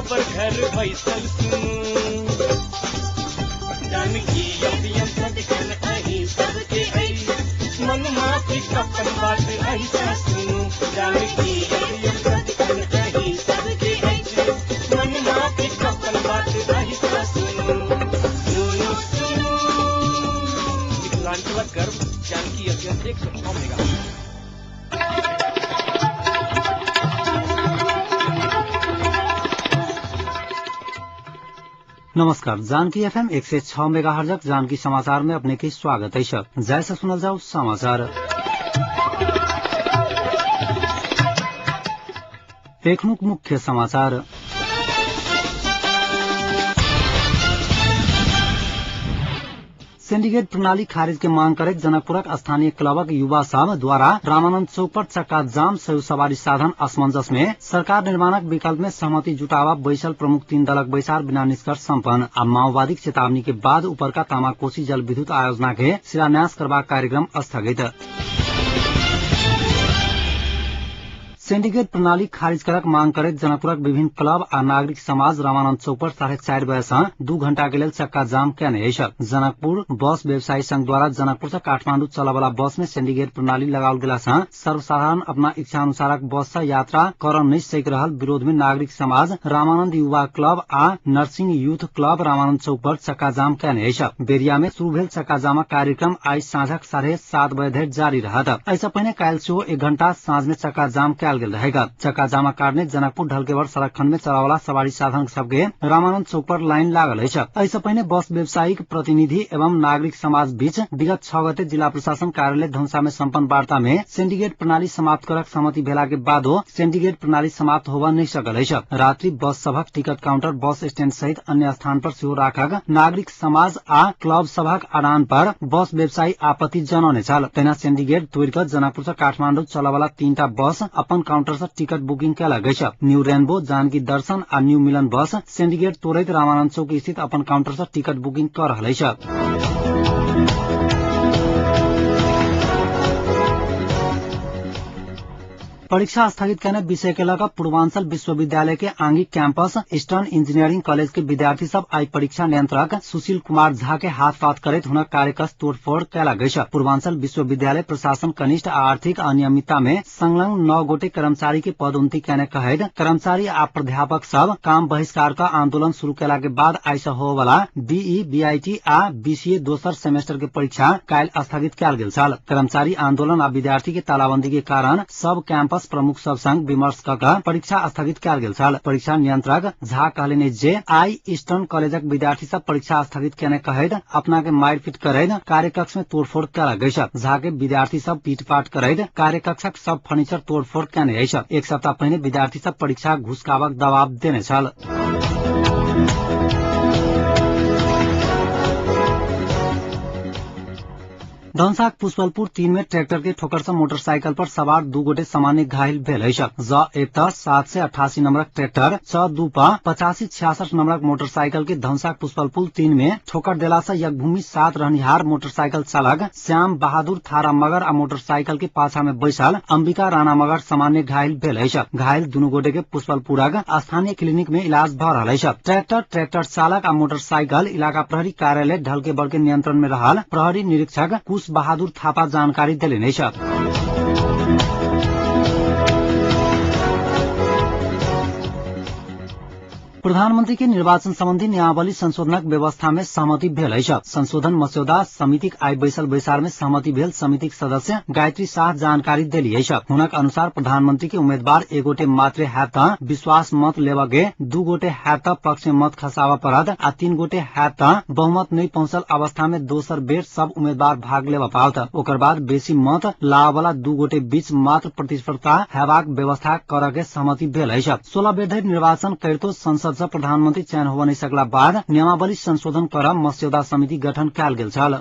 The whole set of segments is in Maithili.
खबर घर बैसल सुनू। जानकी एफएम सदिखन अहीं सबके अछि, मनमाफिक अपन बात अहीं सुनू। जानकी एफएम सदिखन अहीं सबके अछि, मनमाफिक अपन बात अहीं सुनू। सुनू सुनू मिथिलांचलक गर्व जानकी एफएम 106 मेगा। नमस्कार, जानकी एफएम 106 मेगाहर्जक जानकी समाचार में अपने के स्वागत है। जय से सुनल जाओ समाचार। एखनुक मुख्य समाचार। सिंडिकेट प्रणाली खारिज के मांग करैत जनकपुरक स्थानीय क्लबक युवा सब द्वारा रामानंद चौक पर चक्का जाम सयु सवारी साधन असमंजस में सरकार निर्माणक विकल्प में सहमति जुटावा बैसल प्रमुख तीन दलक बैसार बिना निष्कर्ष सम्पन्न। आ माओवादी चेतावनी के बाद उपरका तामाकोशी जल विद्युत आयोजना के शिलान्यास करबाक कार्यक्रम स्थगित। सिंडिकेट प्रणाली खारिज करक मांग करैत जनकपुरक विभिन्न क्लब आ नागरिक समाज रामानंद चौक पर 4:30 बजे से 2 घंटा के लेल चक्का जाम केने अछि। जनकपुर बस व्यवसायी संघ द्वारा जनकपुर से काठमांडू चलवला बस में सिंडिकेट प्रणाली लगाओल गेला से सर्वसाधारण अपना इच्छा अनुसारक बस से यात्रा कर नहि सकि रहल विरोध में नागरिक समाज रामानंद युवा क्लब आ नर्सिंग यूथ क्लब रामानंद चौक पर चक्का जाम केने अछि। बेरिया में शुरू भेल चक्का जामक कार्यक्रम आइ साँझक 7:30 बजे धरि जारी रहत। एहिसँ पहिने काल्हि सेहो 1 घंटा साँझ में चक्का जाम कयल गेल रहेगा। चक्का जामक कारणे जनकपुर ढलकेवर सड़क खंड में चलावला सवारी साधन सबके रामानंद चौक पर लाइन लागल अछि। एहिसँ पहिने बस व्यवसायिक प्रतिनिधि एवं नागरिक समाज बीच विगत 6 गते जिला प्रशासन कार्यालय धनुषा में सम्पन्न वार्ता में सिंडिकेट प्रणाली समाप्त करक सहमति भेला के बादो सिंडिकेट प्रणाली समाप्त होबऽ नहि सकल अछि। रात्रि बस सभक टिकट काउंटर बस स्टैंड सहित अन्य स्थान पर सेहो राखक नागरिक समाज आ क्लब सभक अड़ान पर बस व्यवसायी आपत्ति जनौने छल। तहिना सिंडिकेट तोड़ि कऽ जनकपुर से काठमांडू चलवला 3टा बस अपन काउंटर से टिकट बुकिंग कयल अछि। न्यू रेनबो, जानकी दर्शन आ न्यू मिलन बस सिंडिकेट तोड़ैत रामानंद चौक स्थित अपन काउंटर से टिकट बुकिंग कर रहल अछि। परीक्षा स्थगित करने विषय के लग पूर्वांचल विश्वविद्यालय के आंगिक कैंपस ईस्टर्न इंजीनियरिंग कॉलेज के विद्यार्थी सब आई परीक्षा नियंत्रक सुशील कुमार झा के हाथ पात करैत हुनक कार्यकक्ष तोड़फोड़ कयल गेल। पूर्वांचल विश्वविद्यालय प्रशासन कनिष्ठ आ आर्थिक अनियमितता में संलग्न 9 गोटे कर्मचारी के पदोन्नति केने कहैत कर्मचारी आ प्राध्यापक सब काम बहिष्कार का आंदोलन शुरू केला के बाद आई से होवला बीई, बीआईटी आ बीसीए दोसर सेमेस्टर के परीक्षा काल्हि स्थगित कयल गेल छल। कर्मचारी आंदोलन आ विद्यार्थी के तालाबंदी के कारण सब कैंपस प्रमुख सब संग विमर्श क कऽ परीक्षा स्थगित कयल गेल छल। परीक्षा नियंत्रक झा कहलनि जे आई ईस्टर्न कॉलेजक विद्यार्थी सब परीक्षा स्थगित केने कहैत अपना के मारिपीट करैत कार्यकक्ष में तोड़फोड़ कयल गेल। झा के विद्यार्थी सब पीटपाट करैत कार्यकक्षक सब फर्नीचर तोड़फोड़ केने अछि। 1 सप्ताह पहिने विद्यार्थी सब परीक्षा घुसकाबक दबाव देने छल। धनुषाक पुष्पलपुर 3 में ट्रैक्टर के ठोकर से मोटरसाइकिल पर सवार 2 गोटे सामान्य घायल भेल अछि। ज 1 788 नंबरक ट्रैक्टर च 2 8566 नंबरक मोटरसाइकिल के धनुषाक पुष्पलपुर 3 में ठोकर देला से यज्ञभूमि 7 रहनिहार मोटरसाइकिल चालक श्याम बहादुर थारा मगर आ मोटरसाइकिल के पाछा में बैसल अंबिका राणा मगर सामान्य घायल भेल अछि। घायल दुनू गोटे के पुष्पलपुरक स्थानीय क्लिनिक में इलाज भऽ रहल अछि। ट्रैक्टर चालक आ मोटरसाइकिल इलाका प्रहरी कार्यालय ढलकेबर के नियंत्रण में रहल प्रहरी निरीक्षक कुश बहादुर थापा जानकारी देलनि अछि। प्रधानमंत्री के निर्वाचन संबंधी नियमावली संशोधनक व्यवस्था में सहमति भेल अछि। संशोधन मस्यौदा समितिक आइ बैसल बैसार में सहमति भेल समितिक सदस्य गायत्री शाह जानकारी देली अछि। हुनक अनुसार प्रधानमंत्री के उम्मीदवार 1 गोटे मात्रे हैत त विश्वास मत लेबऽ के, 2 गोटे हैत त पक्ष में मत खसाबऽ पड़त आ 3 गोटे हैत त बहुमत नहि पहुंचल अवस्था में दोसर बेर सब उम्मीदवार भाग लेबऽ पाओत। ओकर बाद बेसी मत लाबऽ 2 गोटे बीच मात्र प्रतिस्पर्धा हेबाक व्यवस्था करऽ के सहमति भेल अछि। 16 बेर धरि निर्वाचन करितो संसद से प्रधानमंत्री चयन होबऽ नहि सकला बाद नियमावली संशोधन कर मस्यौदा समिति गठन कयल गेल छल।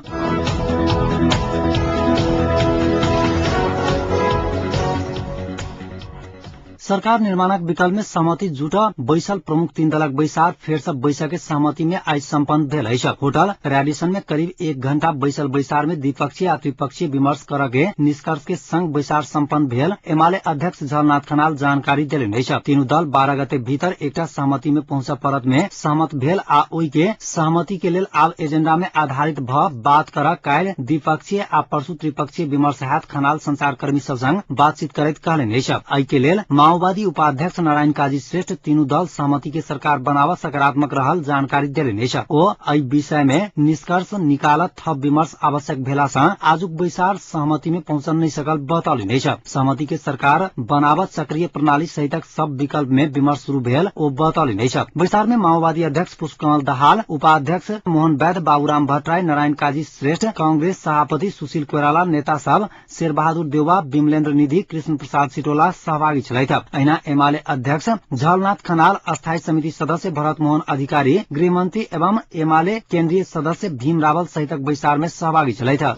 सरकार निर्माणक विकल्प में सहमति जुट बैसल प्रमुख तीन दलक बैसार फेर से बैसक सहमति में आज सम्पन्न भेल अछि। होटल रेडिसन में करीब 1 घंटा बैसल बैसार में द्विपक्षीय आ त्रिपक्षीय विमर्श कर के निष्कर्ष के संग बैसार सम्पन्न भेल एमाले अध्यक्ष झलनाथ खनाल जानकारी देलनि अछि। तीनू दल 12 गते भीतर एकटा सहमति में पहुंचऽ परत में सहमत भेल आ ओहि के सहमति के लेल आब एजेंडा में आधारित भ बात कर काल्हि द्विपक्षीय आ परसू त्रिपक्षीय विमर्श हैत खनाल संचारकर्मी सब संग बातचीत करैत कहलनि अछि। एहि के लेल माओवादी उपाध्यक्ष नारायण काजी श्रेष्ठ तीनू दल सहमति के सरकार बनाव सकारात्मक रहल जानकारी देलनि अछि। ओ एहि विषय में निष्कर्ष निकालत थप विमर्श आवश्यक भेला सँ आजुक बैसार सहमति में पहुंचल नहि सकल बतौलनि अछि। सहमति के सरकार बनावत सक्रिय प्रणाली सहितक सब विकल्प में विमर्श शुरू भेल ओ बतौलनि अछि। बैसार में माओवादी अध्यक्ष पुष्पकमल दाहाल, उपाध्यक्ष मोहन वैद्य, बाबूराम भट्टराई, नारायण काजी श्रेष्ठ, कांग्रेस सभापति सुशील कोइराला, नेता सब शेरबहादुर देउवा, विमलेन्द्र निधि, कृष्ण प्रसाद सिटोला सहभागी छलथि। अहिना एमाले अध्यक्ष झलनाथ खनाल, अस्थायी समिति सदस्य भरत मोहन अधिकारी, गृहमंत्री एवं एमाले केन्द्रीय सदस्य भीम रावल सहितक बैसार में सहभागी छलथि।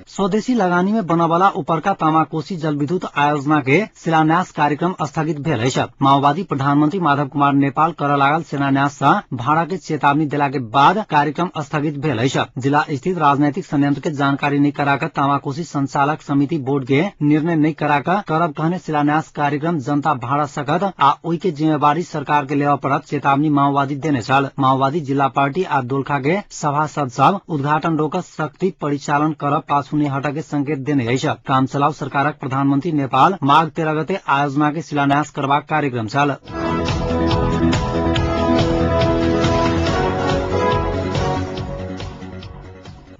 स्वदेशी लगानी में बनवाला उपरका तामाकोशी जलविद्युत आयोजना के शिलान्यास कार्यक्रम स्थगित भेल अछि। माओवादी प्रधानमंत्री माधव कुमार नेपाल करऽ लागल शिलान्यास सँ भाड़ा के चेतावनी देला के बाद कार्यक्रम स्थगित भेल अछि। जिला स्थित राजनैतिक संयंत्र के जानकारी नहि करा कऽ तामाकोशी संचालक समिति बोर्ड के निर्णय नहि करा कऽ करब कहने शिलान्यास कार्यक्रम जनता भाड़ा सकत आ ओहि के जिम्मेवारी सरकार के लेबऽ पड़त चेतावनी माओवादी देने छल। माओवादी जिला पार्टी आ दोलखा के सभासद सब उद्घाटन रोक शक्ति परिचालन करब पाछू नहि हटऽ के संकेत देने अछि। काम चलाऊ सरकारक प्रधानमंत्री नेपाल माघ 13 गते आयोजना के शिलान्यास करबाक कार्यक्रम छल।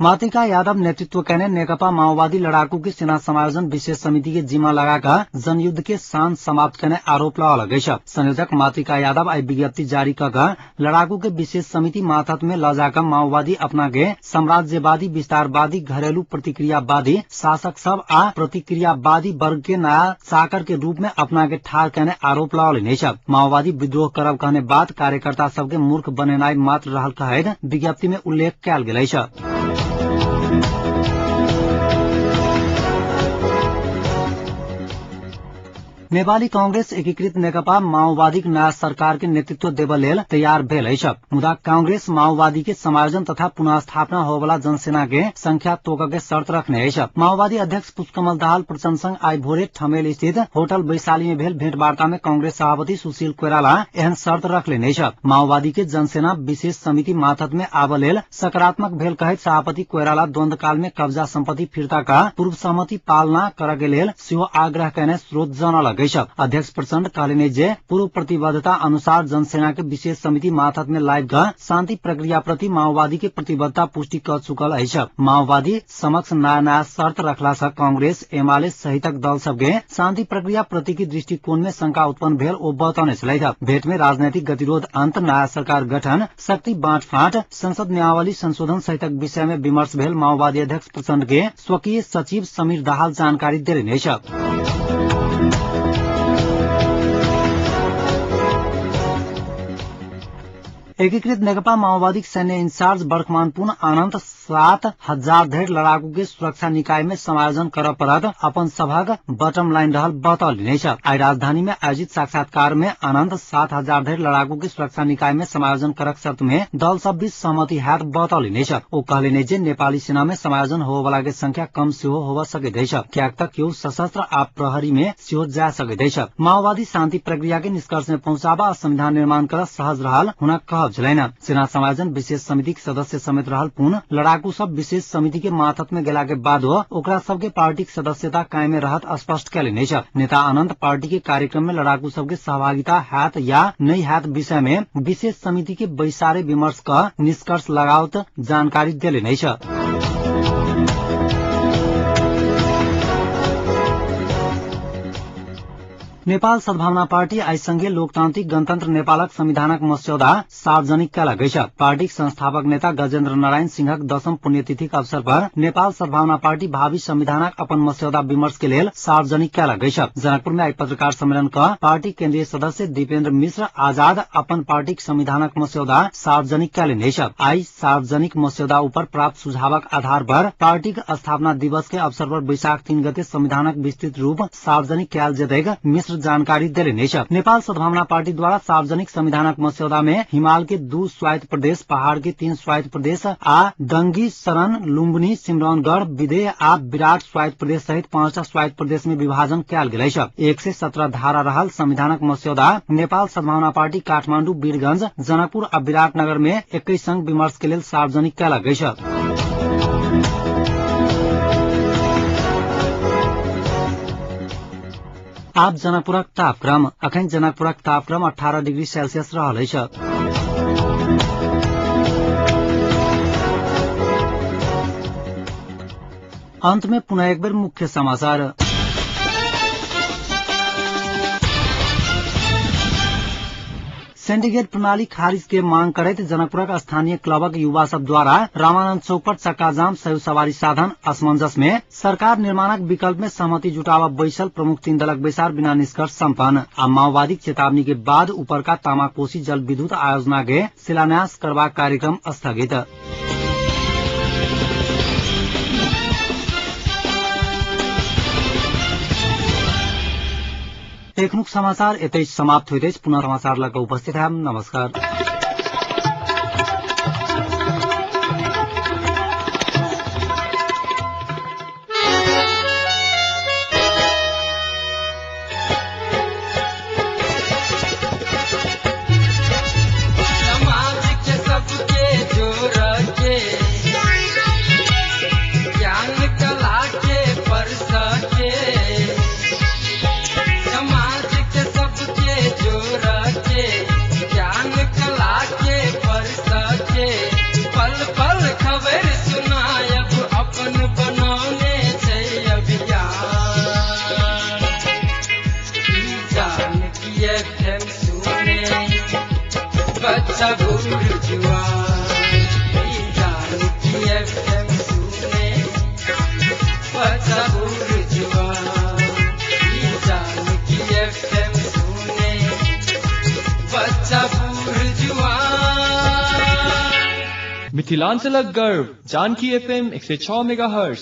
मातृका यादव नेतृत्व केने नेकपा माओवादी लड़ाकू के सेना समायोजन विशेष समिति के जिम्मा लगाकर जनयुद्ध के शान समाप्त केने आरोप लगल अछि। संयोजक मातृका यादव आई विज्ञप्ति जारी कऽ लड़ाकू के विशेष समिति मातहत में ल जाकर माओवादी अपना के साम्राज्यवादी विस्तारवादी घरेलू प्रतिक्रियावादी शासक सब आ प्रतिक्रियावादी वर्ग के नया चाकर के रूप में अपना के ठार केने आरोप लगौलनि अछि। माओवादी विद्रोह करब कहने बात कार्यकर्ता सबके मूर्ख बनेनाइ मात्र रहल कहैत विज्ञप्ति में उल्लेख कयल गेल अछि। नेपाली कांग्रेस एकीकृत नेकपा माओवादीक नया सरकार के नेतृत्व देबऽ लेल तैयार भेल अछि। मुदा कांग्रेस माओवादी के समायोजन तथा पुनर्स्थापना होबला जनसेना के संख्या तोक के शर्त रखने अछि। माओवादी अध्यक्ष पुष्पकमल दाहाल प्रचण्ड संग आइ भोरे ठमेल स्थित होटल वैशाली में भेल भेंटवार्ता में कांग्रेस सभापति सुशील कोइराला एहन शर्त रखलनि अछि। माओवादी के जनसेना विशेष समिति मातहत में आबऽ लेल सकारात्मक भेल कहैत सभापति कोइराला द्वंद्व काल में कब्जा सम्पत्ति फिर्ता का पूर्व सहमति पालना करऽ के लेल सेहो आग्रह कयने स्रोत जनौलक अछि। अध्यक्ष प्रचण्ड कहलनि जे पूर्व प्रतिबद्धता अनुसार जनसेना के विशेष समिति मातहत में लाबि कऽ शांति प्रक्रिया प्रति माओवादी के प्रतिबद्धता पुष्टि कऽ चुकल अछि। माओवादी समक्ष नया नया शर्त रखला सँ कांग्रेस एमाले सहितक दल सबके शांति प्रक्रिया प्रति के दृष्टिकोण में शंका उत्पन्न भेल ओ बतौने छलथि। भेंट में राजनैतिक गतिरोध अंत, नया सरकार गठन, शक्ति बाँटफाँट, संसद नियमावली संशोधन सहितक विषय में विमर्श भेल माओवादी अध्यक्ष प्रचण्ड के स्वकीय सचिव समीर दाहाल जानकारी देलनि अछि। एकीकृत नेकपा माओवादीक सैन्य इंचार्ज बर्खमान पुन आनन्द 7000 धरि लड़ाकू के सुरक्षा निकाय में समायोजन करऽ पड़त अपन सभक बटम लाइन रहल बतौलनि अछि। आइ राजधानी में आयोजित साक्षात्कार में आनन्द 7000 धरि लड़ाकू के सुरक्षा निकाय में समायोजन करक शर्त में दल सब बीच सहमति हैत बतौलनि अछि। ओ कहलनि जे नेपाली सेना में समायोजन होबयवला के संख्या कम सेहो होबय सकैत अछि, किएक तऽ केओ सशस्त्र आ प्रहरी में सेहो जा सकैत अछि। माओवादी शांति प्रक्रिया के निष्कर्ष में पहुंचाबऽ आ संविधान निर्माण करऽ सहज रहल हुनक कहब छलनि। सेना समायोजन विशेष समितिक सदस्य समेत रहल पुन लड़ाकू सब विशेष समिति के मातहत में गेला के बादो ओकरा सबके पार्टीक सदस्यता कायमे रहत स्पष्ट कयलनि अछि। नेता अनंत पार्टी के कार्यक्रम में लड़ाकू सबके सहभागिता हैत या नहि हैत विषय में विशेष समिति के बैसारे विमर्श क निष्कर्ष लगाओत जानकारी देलनि अछि। नेपाल सद्भावना पार्टी आइ संघीय लोकतांत्रिक गणतंत्र नेपालक संविधानक मस्यौदा सार्वजनिक कयलक अछि। पार्टीक संस्थापक नेता गजेन्द्र नारायण सिंहक दसम पुण्यतिथिक अवसर पर नेपाल सद्भावना पार्टी भावी संविधानक अपन मस्यौदा विमर्श के लेल सार्वजनिक कयलक अछि। जनकपुर में आई पत्रकार सम्मेलन क पार्टी केंद्रीय सदस्य दीपेन्द्र मिश्र आजाद अपन पार्टीक संविधानक मस्यौदा सार्वजनिक कयलनि अछि। आई सार्वजनिक मस्यौदा ऊपर प्राप्त सुझावक आधार पर पार्टीक स्थापना दिवस के अवसर पर वैशाख 3 गते संविधानक विस्तृत रूप सार्वजनिक कयल जेतैक मिश्र जानकारी देलनि अछि। नेपाल सद्भावना पार्टी द्वारा सार्वजनिक संविधानक मस्यौदा में हिमाल के 2 स्वायत्त प्रदेश, पहाड़ के 3 स्वायत्त प्रदेश आ दंगी, शरण, लुम्बिनी, सिमरौनगढ़, विदेह आ विराट स्वायत्त प्रदेश सहित 5टा स्वायत्त प्रदेश में विभाजन कयल गेल अछि। 117 धारा रहल संविधानक मस्यौदा नेपाल सद्भावना पार्टी काठमांडू, वीरगंज, जनकपुर आ विराटनगर में एकै संग विमर्श के लेल सार्वजनिक कयलक अछि। आब जनकपुरक तापक्रम। अखन जनकपुरक तापक्रम 18 डिग्री सेल्सियस रहल अछि। अंत में पुनः एक बेर मुख्य समाचार। सिंडिकेट प्रणाली खारिज के मांग करैत जनकपुरक स्थानीय क्लबक युवा सब द्वारा रामानंद चौक पर चक्काजाम, सयु सवारी साधन असमंजस में सरकार निर्माणक विकल्प में सहमति जुटावा बैसल प्रमुख 3 दलक बैसार बिना निष्कर्ष संपन्न आ माओवादी चेतावनी के बाद ऊपरका तामाकोशी जल विद्युत आयोजना के शिलान्यास करबाक कार्यक्रम स्थगित। एखनुक समाचार एतै समाप्त होइत अछि। पुनः समाचार लऽ कऽ उपस्थित हैब। नमस्कार। समाज के सबके जोड़ के ज्ञान कला के परस के, समाज के सबके जोड़ के ज्ञान कला के परस के, पल पल खबर सुनायब अपन बनौने छै अभियान। ई जानकी एफएम सुने बच्चा बूढ़ जुआन, ई जानकी एफएम सुने बच्चा बूढ़ जुआन, ई जानकी एफएम सुने बच्चा बूढ़ जुआन। मिथिलांचलक गर्व जानकी एफएम 106 मेगाहर्ट्ज।